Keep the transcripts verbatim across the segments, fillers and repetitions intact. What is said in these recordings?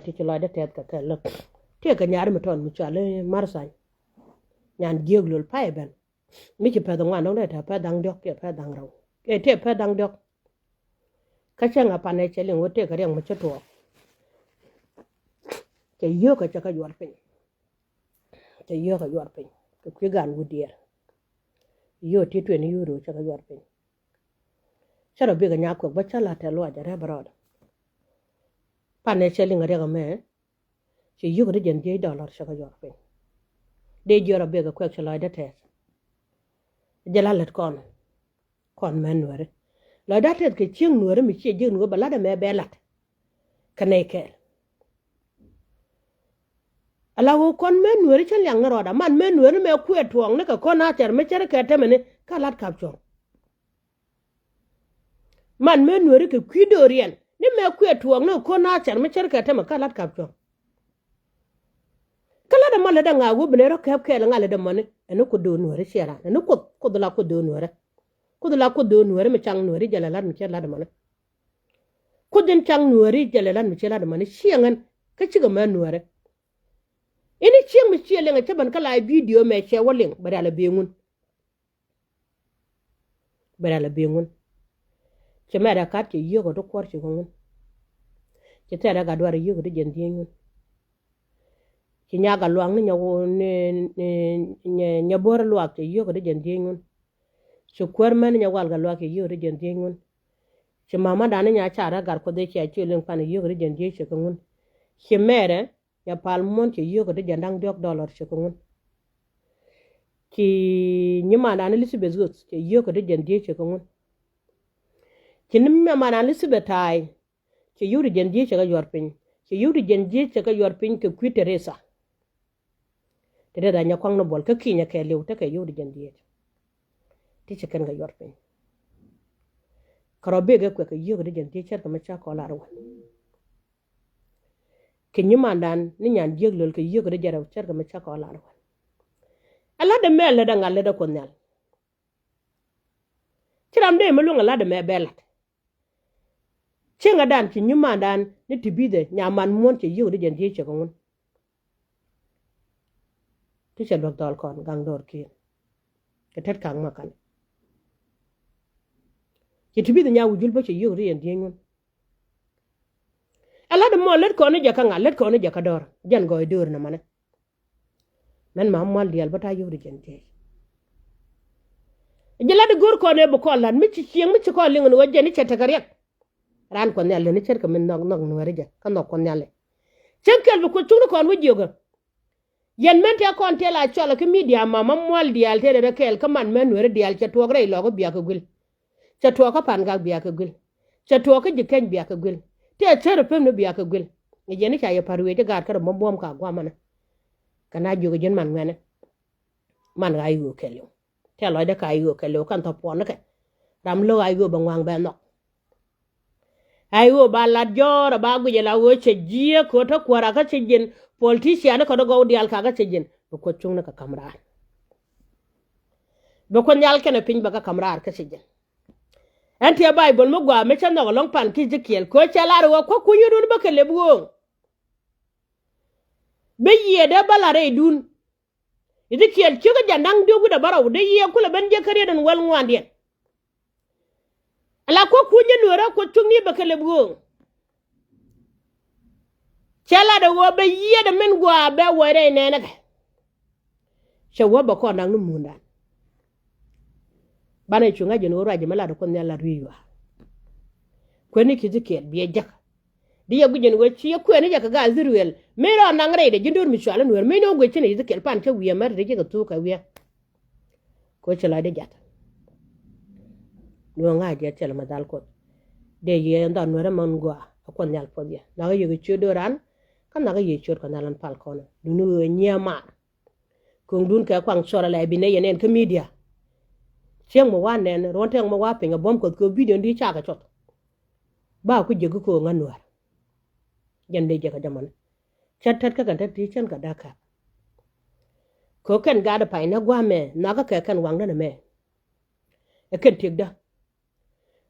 Ti ci lɔcdä tɛth kɛ kɛ lä. Tëëkɛ nyaar mi tɔn mi cual i̱ Marthany. Nyan jiök lol pay ben. Mi ci pɛth ŋuan dɔ̱ŋ dee tɛ pɛth da̱ŋ diɔ̱k kiɛ pɛth da̱ŋ rɛw. Kiɛ tëë pɛth da̱ŋ diɔ̱k. Kä cäŋ a panɛ cɛ liŋ wä tëëkɛ riɛk mi ci tuɔɔk. Cɛ yio̱o̱kɛ cɛ kɛ yuɔr piny. Cɛ yio̱o̱kɛ yuɔr piny kɛ kui̱ gaan wut diɛɛr. Yio̱o̱k ti tueni yio̱o̱k cɛ kɛ yuɔr piny. Cä rɔ bikɛ nyakuɛk bä cä la tɛ luac a rɛp rɔɔdɛ. Panɛ cɛ liŋ a riɛk ɛmɛ. Ci yio̱o̱k ti jɛn jiec dɔlɔr cɛ kɛ yuɔr piny. Dee jiɔr a bikɛ kuɛk ci lɔcdä tɛth. Jɛ la lät kɔn. Kɔn mɛ nuääri. Lɔcdä tɛth kɛ cieŋ nuääri mi ciɛ jiek nuääri bɛ lat ɛmɛ bɛ lat. Kɛ nɛy kɛɛl. Ala ɣöö kɔn mɛ nuääri cä liaŋ ni rɔɔdä man mɛ nuääri mɛ kuɛ tuɔɔk ni kɛ kɔn a thɛr mi cär kɛ tämɛ ni ka lat kap cuɔ̱ŋ. Man mɛ nuääri kɛ kui̱ do̱riɛn ni mɛ kuɛ tuɔɔk ni kɛ kɔn a thɛr mi cär kɛ tämɛ ka lat kap cuɔ̱ŋ. Kä lat ɛmɔ lät ɛŋa wä bi nɛ rɔ kɛp kɛɛl ɛŋa lät ɛmɔni ɛn ni kuoth do̱r nuääri ciɛ ran ɛn ni kuoth kuoth la kuoth do̱r nuääri. Kuoth la kuoth do̱r nuääri mi caŋ nuääri jɛ lɛ lat mi ciɛ lat ɛmɔni. Kuoth in caŋ nuääri jɛ lɛ lat mi ciɛ lat ɛmɔni ciɛ ŋän kä cikɛ mɛ nuääri. Ini cieŋ mi ciɛ liŋ ɛ cä ben kä la bidio mɛ cɛ wä liŋ bɛ rial ɛ bee ŋun. Bɛ rial ɛ bee ŋun. Cɛ mɛrɛ kat cɛ yio̱o̱k ɛ ti kuɔr cɛ kɛ ŋun. Cɛ thɛrɛ gat duar ɛ yio̱o̱k ɛ ti jɛn dhieec ŋun. Ci nyak a luak ni nya bo̱r luak cɛ yio̱o̱k ɛ ti jɛn dhieec ŋun. Ci kuäär män ni nya wal kɛ luak cɛ yio̱o̱k ɛ ti jɛn dhieec ŋun. Ci mama dan ni nya car ɛ gat kuoth ɛ cia ci liŋ pan ɛ yio̱o̱k ɛ ti jɛn dhieec cɛ kɛ ŋun. Ci mɛrɛ nya pal muɔ̱n cɛ yio̱o̱k ɛ ti jɛn da̱ŋ diɔ̱k dɔlɔr cɛ kɛ ŋun. Ci nyimandan Elizabeth Ruth cɛ yio̱o̱k ɛ ti jɛn dhieec cɛ kɛ ŋun. Ci nyimandan Elizabeth Ta̱a̱y cɛ yio̱o̱k ti jɛn dhieec cɛ kɛ yuɔr piny. Cɛ yio̱o̱k ti jɛn dhieec cɛ kɛ yuɔr piny kɛ kui̱ Teresa. Teresa nya kuaŋ ni buɔl kä kinyɛ kɛɛliw tekɛ yio̱o̱k ti jɛn dhieec. Ti cɛ kɛn kɛ yuɔr piny. Kɛ rɔ bikɛ kuɛ kɛ yio̱o̱k ti jɛn dhieec cɛr kɛ mi ca kɔ lar wän. Kɛ nyimandan ni nyan jiek lol kɛ yio̱o̱k ti jɛn rɛw cɛr kɛ mi ca kɔ lar wän. Ɛ lat dee mɛ lät dee ŋa̱l lät dee kuoth nhial. Ci ram dee mi luŋ ɛ lat dee mɛ bɛ lat. Cieŋädan ci nyimandan ni ti bithɛ nya man muɔ̱n cɛ yio̱o̱k ti jɛn dhieec cɛ kɛ ŋun. Ti cɛ luäk dhɔl kɔn gaŋ dɔɔr kiɛn. Kɛ tet kaŋ ma kan. Ci ti bithɛ nya wi̱c jul bä cɛ yio̱o̱k ti jɛn dhieec ŋun. Ɛ lat dee mɔ lät kɔn ni jɛ kä ŋa̱l lät kɔn ni jɛ kä dɔɔr jɛn gɔɔy döör nɛ mani. Mɛn ma mual diaal bä ta̱a̱ yio̱o̱k ti jɛn dhieec. Jɛ lat di go̱o̱r kɔn ëë bi kɔn la̱t mi ci cieŋ mi ci kɔn liŋ ni wä jɛn ni cɛ tekɛ riɛk. Raan kuɔth nhial leni ce̱tkɛ mi nhɔk nhɔk nuääri jɛ kä nhɔk kuɔth nhial lɛ. Cieŋ kɛl bi kuoth cuŋni kɔn wä jiökä. Yɛn mɛn tëë kɔn tëë la cɔl kä midia ma ma mual diaal tëë rɛl rɛ kɛɛl kä man mɛn nuääri diaal cɛ tuɔɔk rɛy lɔɔk kä biakä guil. Cɛ tuɔɔk kä pan gak biakä guil. Cɛ tuɔɔk kä ji̱ keny biakä guil. Tëë cär pem ni biakä guil. Ɛ jɛn ni ca yɛ pa̱r wiee ji̱ gaat kä rɛ buɔ̱m buɔ̱m ka guamänä. Kɛ na jiök ɛ ji̱n man ŋuɛnɛ. Man ɣa̱c ɣöö kɛl yɔ̱ŋ. Tëë lɔcdä ka ɣa̱c ɣöö kɛl yɔ̱ŋ kɛn thɔ̱ puɔ̱n ni kɛ. Ram lo̱k ɣa̱c ɣöö bɛ ŋuaŋ bɛ nhɔk. Ɣa̱c ɣöö ba lat jɔ̱ɔ̱r ɛ ba guic ɛ la ɣöö cɛ jiääk kɛ ɣöö te kuäär akä cɛ ji̱n politician ni kɛ dɔ̱ gɔw diaal ka kä cɛ ji̱n. Bɛ kuoth cuŋni kɛ ka̱m raar. Bɛ kuoth nhial kɛnɛ piny bɛ kɛ ka̱m raar kä cɛ ji̱n. Ɛn tëë Baibol mi gua̱a̱ mi cä nhɔk ɛlɔ̱ŋ pan kä Ezekiel kɛ ɣöö cɛ lar ɣöö kua̱r kunyädun bä kɛ lep ɣööŋ. Bi yiëëdɛ bä la rɛydun. Ezekiel ciökä jɛ naŋ diɔ̱k wi̱cdɛ bärɔw dee yiëë kulɛ ben jiäk kä riet ɛn wäl ŋuandiɛn. Ala kua̱r kunyä nuäärä kuoth cuŋni bɛ kɛ lep ɣööŋ. Cɛ latdɛ ɣöö bɛ yiëëdɛ min gua̱a̱ bɛ wäc rɛy nɛɛnäkɛ. Cɛ wä bɛ kɔn naŋ ni muundan. Banɛ cuŋ a jɛn ɣöö ruac jɛ mi latdɛ kuoth nhial lat wi̱i̱ yuaar. Kuɛni ki Ezekiel biɛ jäk. Di yɛ guic jɛn ɣöö ci yɛ kuɛni jɛ kɛ gaat Ithirɛl mëë rɔ naŋ rɛydɛ ji̱n do̱r mi cual in wër mëë ni ɣöö guic cin Ezekiel pan cä wi̱i̱ ɛmɛ ri jɛ kɛ thuk kɛ wi̱i̱. Kɛ ɣöö ci lɔcdɛ jat. Ni ɣöö ŋa̱c jɛ thil mi dhal kuoth. Dee yɛ dhɔn nuɛrɛ mɛn gɔaa a kuoth nhial puɔth yɛ nhɔakä yɛ kɛ ciö do̱r ran. Kä nhɔakä yɛ ciöt kɛ nhial in pal kɔn duni ɣöö nyiee maar. Ko̱ŋdun kɛ kuaŋ cuɔr alɛ bi nɛ yɛn ɛn kä midia. Cieŋ mi wa nɛn ruɔ̱n tɛŋ mi wa piny kɛ buɔ̱m kuɔth kɛ bidio di cakɛ cuɔth. Ba ku jiäk ko̱o̱ŋ a nuäär. Jɛn dee jiäk a jamani. Cä tät kä kɛn tät ti cän kɛ da̱k kɛ. Ko̱ kɛn gaat pay nä gua̱a̱mɛ nhɔakä kɛ kɛn waŋdä nɛ mɛ. Ɛ kɛn tiekdä.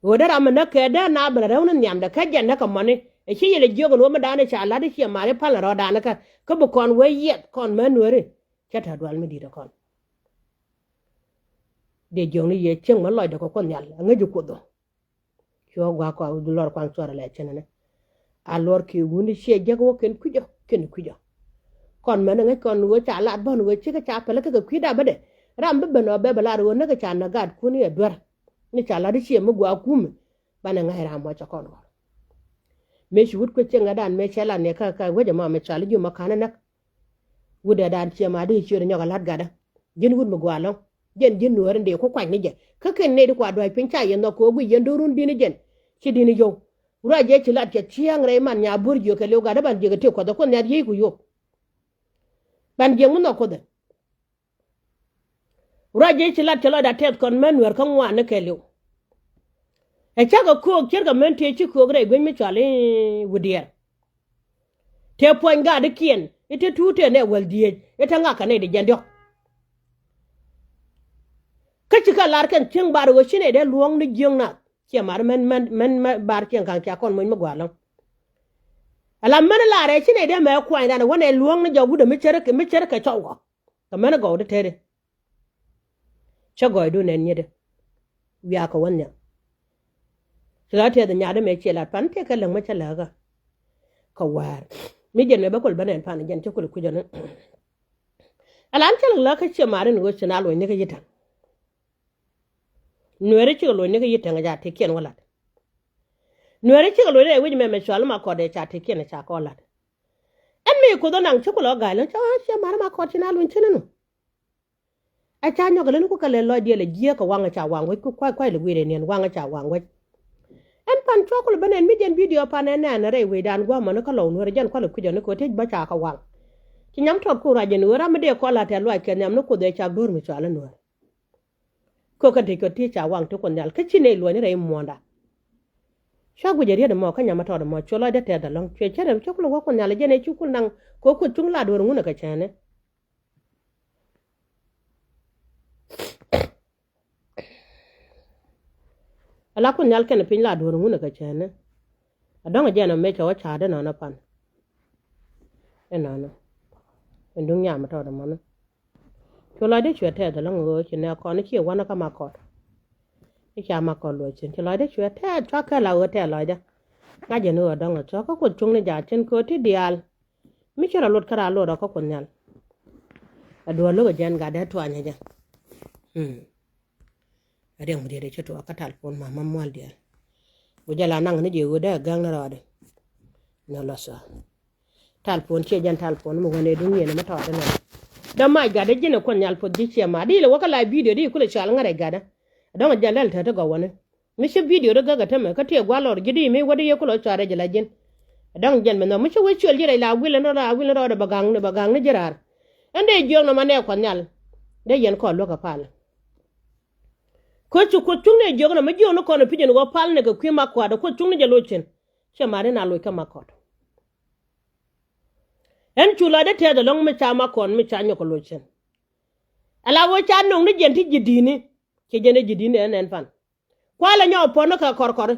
Ɣöö dee ram mi näk kɛ dee na ben rɛw ni nhiamdɛ kä jɛn näk kɛ mɔni. Ɛ ci yɛl ɛ jiök ɛn ɣöö mi da̱a̱n ɛ ca la̱t i̱ ciɛ ma̱a̱r i̱ pal ɛ rɔɔdan ikä kä bi kɔn wee yiɛth kɔn män nuääri. Cä ta̱a̱ dual mi di̱i̱t ɛ kɔn. Dee jiökni yɛ cieŋ mɛ lɔcdɛ kɛ Kuoth Nhial ɛ ŋäc i̱ Kuoth ɔ. Cuɔ gua̱a̱k kɔn lɔr kuaŋ cuɔr ɛ lɛ cɛn ɛnɛ. A luɔr kiɛ wuni ciɛ jek wä kɛn kui̱cɔ kɛn kui̱cɔ. Kɔn mɛn ɛ ŋäc kɔn ɣöö ca lat bän ɣöö cikɛ ca pɛlɛ kɛ kɛ kui̱da bädɛ. Ram bi ben ɔ bɛ bɛ lat ɣöö näk ca näk gaatkun i̱ ɛ duer. Ni ca lat i̱ ciɛ mi gua̱a̱k kumɛ. Banɛ ŋa̱c ram mɔ cɛ kɔn ɣɔr. Mëë ci wut kuec cieŋ ɛ dan mëë cɛ lat ni kä kä wec ɛmɔ mi cɔal i̱ ji̱ mɔ ka̱n ɛ näk. Wut ɛ dan ciɛ ma di ciöt ɛ nyɔk ɛ la̱t gatdä. Ji̱n wut mi gua̱a̱ lɔ̱ŋ. Jɛn ji̱n nuääri dee ku kuany ni jɛ. Kä kɛn nɛy ti kua dua̱c piny ca yɛn nhɔk kɛ ɣöö guic yɛn do̱run di̱n i̱ jɛn. Ci di̱n i̱ yio̱w. Wut ruac jɛ ci lat cɛ thia̱a̱ŋ rɛy man nya buɔ̱r jiök kɛ li̱w gatdä ban jiäk ɛ tëë kuɔth ɛ Kuoth Nhial yiëëc ku yio̱w. Ban jiäk mi nhɔk kuoth ɛ. Ruac jɛ ci lat cɛ lɔcda tɛth kɔn män nuäär kä ŋuan ni kɛɛliw. Ɛ cakɛ köök ce̱tkɛ män tëë ci köök rɛy guic mi cɔal i̱ wi̱diɛɛr. Tëë puɔ̱ny gaatdikiɛn i̱ te tuut tëë nɛ wäl dhieec i̱ te ŋakä nɛy di jiɛn diɔ̱k. Kä ci kɛ lar kɛn cieŋ bar ɣöö ci nɛy dee luɔ̱ŋ ni jiöŋ nath ciɛ mar män män män bar cieŋ ka̱ŋ cia kɔn moc mi gua̱a̱r lɔ̱ŋ. Ala män lar ɛ ci nɛy dee mɛ kuanydan ɛ wä nɛ luɔ̱ŋ ni jɔk wut ɛ mi cär mi cär kɛ cɔw kɔ. Kɛ mɛn gɔw di teri. Cä gɔɔydun ɛn nyiet di wiaa kɛ wä nhiam. Ci la tɛth nyaat di mɛ ciɛ lat pan tëë kɛ läŋ mɛ cä läkä. Kɛ wäär mi jɛn mɛ bä kul bä nɛn pan jɛn cä kul kui̱c ɔni. Alan cä lak lak kä ciɛ marin ɣöö ci na luɔ̱ny ni kä yi̱täŋ. Nuɛɛri cikɛ luɔ̱ny ni kä yi̱täŋ ca tikiɛn wä lat. Nuɛɛri cikɛ luɔ̱ny ni ɛ wi̱c mɛ mɛ cual ma kɔt ɛ ca tikiɛn ca kɔ lat. Ɛn mi kuoth ɔ naŋ ci kulɔ ga̱a̱c lä cä ciɛ mar ma kɔt ci na luny cin ɛnu. Ɛ ca nyɔk ɛ lä ni ku kɛ lɛ lɔc diɛl ɛ jiääk kɛ waŋ ɛ ca waŋ wec ku kuac kuac lɛ guiir ɛ niɛn waŋ ɛ ca waŋ wec. Ɛn pan cuɔk kulɔ ben ɛn mi jɛn bidio pan ɛn nɛɛn rɛy wecdan gua̱a̱mɔni kä lɔw nuäär ɛ jɛn kualɛ kui̱c ɔ ni kɛ ɣöö tëc bä ca kɛ waŋ. Ci nyam tɔt ku rac ɛn ɣöö ram mi dee kɔl a tɛ̈th luac kɛ nhiam ni kuoth ɛ cak duɔ̱ɔ̱r mi cual ɛ nuäär. Kɛ ɣöö kɛn tëc kɛ ti ca waŋ ti Kuoth Nhial kä ci nɛy luɔ̱ny rɛy muɔ̱ɔ̱nda. Cua guic a riet ɛmɔ kä nyam a tɔt ɛmɔ cu lɔcdä tɛth ɛlɔ̱ŋ cuɛ cä rɛm cä kulɛ wä Kuoth Nhial ɛ jɛn ɛ cu kul naŋ kɛ ɣöö Kuoth cuŋ la duɔ̱ɔ̱r ŋun ɛ kɛ cääni. Ala Kuoth Nhial kɛn piny la duɔ̱ɔ̱r ŋun ɛ kɛ cääni. A dɔ̱ŋ ɛ jɛn ɔ mëë cɛ wä ca̱a̱t inɔnɔ pan. Inɔnɔ in duŋ nyam tɔɔt ɛmɔni. Cu lɔcdä cuɛ tɛth ɛlɔ̱ŋ ɣöö ci nɛ kɔn i̱ ciɛ wanɛ kä ma kɔt. I̱ ca ma kɔt luɔc cin ci lɔcdä cuɛ tɛth cua kɛl a ɣöö tɛth lɔcdä. Ŋa̱c jɛn i̱ ɣöö dɔ̱ŋ ɛ thuɔ̱k kä Kuoth cuŋni jaat cin kööt ti diaal. Mi ci rɔ luɔt kä raa luɔt rɔ kä Kuoth Nhial. Ɛ duɔ̱ɔ̱r lo̱k ɛ jɛn gatdɛ tuanyɛ jɛ. Ɛ riɛŋ mi diet ɛ ci tuɔɔk kä tal puɔ̱n ma ma mual diaal. Ku jɛ la naŋ ni jɛ ɣöö dee ɛ gäŋ ni rɔɔdɛ. Ni lɔ sua. Tal puɔ̱n ciɛ jɛn tal puɔ̱n mi wänɛ duŋ yɛn mi tɔɔdɛ nɔ. Dämac gatdä ji̱n ɛ Kuoth Nhial puɔth ji̱ ciɛ ma di lɛ wä kä la bidio di kulɛ cual ŋärɛ gatdä. Ɛ dɔ̱ŋ ɛ jɛn lɛl te ti gɔw wäni. Mi ci bidio di gäk ɛ tämɛ kä tiɛ gua̱l lɔr ji̱ di mi wä di yɛ kulɛ cual rɛc ɛ la ji̱n. Ɛ dɔ̱ŋ jɛn mi nhɔm mi ci wä cuɛl ji̱ rɛc la wil ɛn rɔ la wil ɛn rɔɔdɛ bɛ gaŋni bɛ gaŋni ji̱ raar. Ɛn dee jiök nɔmɔ nɛ Kuɔth Nhial. Dee yɛn kɔn luäk kɛ pal. Kä ci Kuoth cuŋni jiök nɔmɔ jiök ni kɔn ɛ pi̱c ɛn ɣöö pal ni kɛ kui̱ ma kɔaat ɛ Kuoth cuŋni jɛ loc cin. Ciɛ ma̱a̱t in a loc kä ma kɔt. Ɛn cu lɔcdä tɛth ɛlɔ̱ŋ mi ca ma kɔn mi ca nyɔk kɛ loc cin. Ala ɣöö ca no̱ŋ ni jɛn ti ji̱ di̱i̱ni. Ciɛ jɛn ti ji̱ di̱i̱ni ɛn ɛn pan. Kualɛ nyɔk puɔ̱n ni kɛ kɔrkɔri.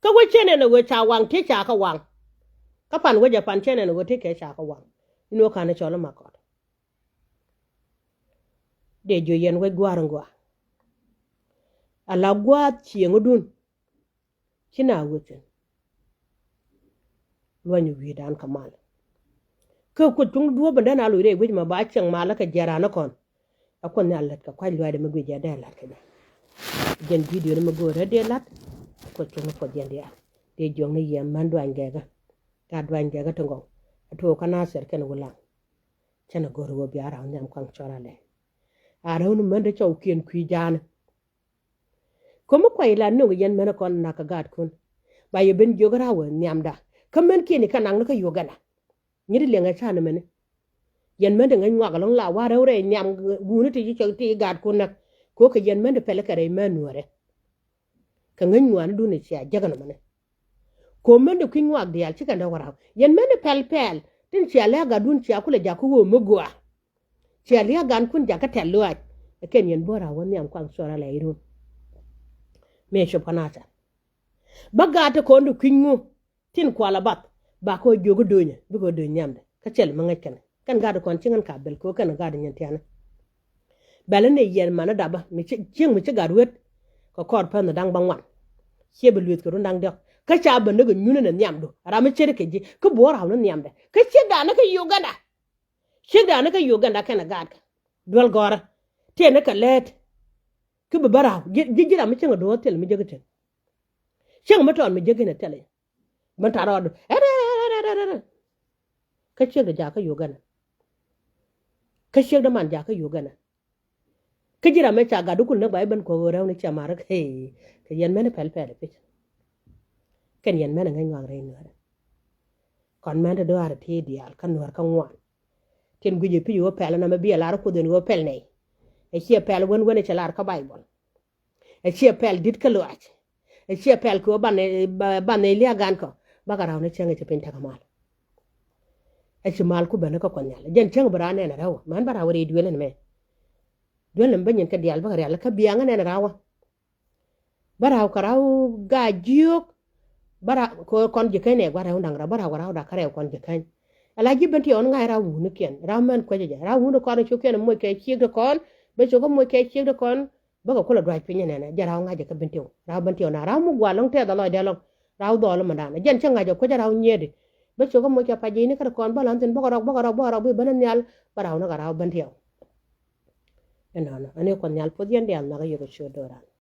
Kä wec cɛ nɛn ɛ ɣöö ca waŋ ti ca kä waŋ. Kä pan wec ɛ pan cɛ nɛn ɛ ɣöö ti kɛ ca kä waŋ. In ɣöö ka̱n ɛ cɔl i̱ ma kɔt. Dee jiö yɛn wec gua̱a̱r in gɔaa. Ala gua̱a̱th cieŋädun. Ci na wecin. Luɔ̱ny wi̱i̱dan kɛ mal. Kä Kuoth cuŋ duɔ̱ɔ̱p in dee na loc rɛy wec ma ba cieŋ mal kɛ jiɛn raan ni kɔn. Ɛ Kuoth Nhial lät kɛ kua̱c luaacdɛ mi guic jɛ dee la̱t kɛ jɛ. Jɛn bidio ni mi go̱o̱rä dee la̱t. Ɛ Kuoth cuŋ ni puɔth jɛn diaal. Dee jiɔkni yɛ män duany gɛkä. Gat duany gɛkä ti gɔw. Ɛ tuɔɔk kä Nathɛr kɛn Wulaŋ. Cɛn ɛ go̱o̱r ɣöö bia raw nhiam kuaŋ cɔr alɛ. A räw ni män dee cɔwkiɛn kui̱ ja̱a̱ni. Kä mi kuay la nöŋ yɛn män kɔn nak kä gaatkun. Ba yɛ ben jiök ra̱wä nhiamda. Kä män kiɛn i̱ kɛ nak ni kä Uganda. Nyit liɛŋɛ can mɛni. Yɛn män ti ŋäc ŋuak ɛlɔ̱ŋ la wa̱r rɛw rɛy nhiam wuni ti ci cɔk ti gaatkun nak. Kɛ ɣöö kɛ yɛn män ti pɛl kɛ rɛy män nuäärɛ. Kɛ ŋäc ŋuani dun i̱ cia jäk ɛn mɛni. Kɛ ɣöö män ti kui̱ ŋuak diaal cikɛ dee wä ra̱w. Yɛn män ti pɛl pɛl tin cia lɛ̈k gatdun cia kulɛ jakä ɣöö mi gɔaa. Cia lia̱a̱ gankun jakä tɛ̈th luaac. Ɛ kɛn yɛn bo̱o̱r a wä nhiam kuaŋ cuɔr alɛ irun. Mëë cop kä Nathɛr. Bä gaat ti kɔn ti kui̱ny ŋu. Tin kual a bath ba kɛ jiök i̱ do̱nyɛ bikɛ do̱ny nhiamdɛ. Kä cɛl mi ŋäc kɛn kɛn gat kɔn ci ŋän ka bel kɛ kɛn gat nyin tiani. Bɛl ni yɛn man ni dapä mi cieŋ mi ci gat wet. Kɛ kɔr pɛn ni daŋ ba ŋuan. Ciɛ bi lueth kɛ run daŋ diɔk kä ca bä ni kɛ nyuni ni nhiamdu ram mi ceri kɛ ji̱ kä buɔr raw ni nhiamdɛ kä ciek dan ni kɛ Uganda. Ciek dan ni kɛ Uganda kɛn a gat kɛ duel gɔrä. Tiɛ ni kɛ lɛɛt. Kä bi bä raw ji̱ ji̱ ram mi cieŋ a duɔth thil mi jek itin. Cieŋ mi tɔɔn mi jek in a thil. Mɛn ta̱a̱ rɔɔdu kä ciek dee jakä Uganda. Kä ciek dee man jakä Uganda. Kä ji̱ ram mɛ ca gat dee kul näk ba i̱ ben kuɔk ɣöö rɛw ni cia mar kɛ yɛn mɛn pɛl pɛl i̱ pi̱c. Kɛn yɛn mɛn ŋäc ŋɔak rɛy nuäärä. Kɔn mɛn te dɔaar ti diaal kä nuäär kä ŋuan. Tin guic i̱ pi̱c ɣöö pɛl ɛn amɛ bi ɛ lar kuoth in ɣöö pɛl nɛy. Ɛ ciɛ pɛl wen wen ɛ cɛ lar kä Baibol. Ɛ ciɛ pɛl di̱t kä luaac. Ɛ ciɛ pɛl kɛ ɣöö banɛ banɛ lia̱a̱ gan kɔ. Bakɛ raw ni cäŋ ɛ ci piny tekɛ mal. Ɛ ci mal ku ben kä kuɔth nhial jɛn cäŋ bi raw nɛn rɛw mɛn bä raw rɛy duël ɛn mɛ. Duël ɛn bä nyin kɛ diaal bäkɛ rial kä biaŋ nɛn raw. Bä raw kɛ raw gaa jiök. Bä raw kɔn ji̱ käny nɛ gua̱ rɛw daŋ raw bä raw kɛ raw dakä rɛw kɔn ji̱ käny. Ala ji̱ ben ti ɣɔn ŋa̱c raw wunikiɛn raw mɛn kuecä jɛ raw wuni kɔn ciokiɛn moc kɛ ciek ti kɔn. Bä ciokä moc kɛ ciek ti kɔn. Bäkɛ kulɛ duac piny nɛnɛ jɛ raw ŋa̱cä kä ben tiw raw ben tiw na raw mi gua̱ lɔŋ tɛth alɔcdɛ lɔŋ. Raw dhɔl mɛ dan jɛn cä ŋa̱cä kuecä raw nyiɛɛdi. Bä ciokä moc kɛ pac ji̱ ni kä ti kɔn bä lan thin bäkɛ rɔk bäkɛ rɔk bäkɛ rɔk bi ben nhial. Bä raw ni kɛ raw ben tiw. Ɛnɔnɔ ɛn i̱ kuɔth nhial puɔth yɛn diaal nhɔkä yök ɛ ciöt do̱ran.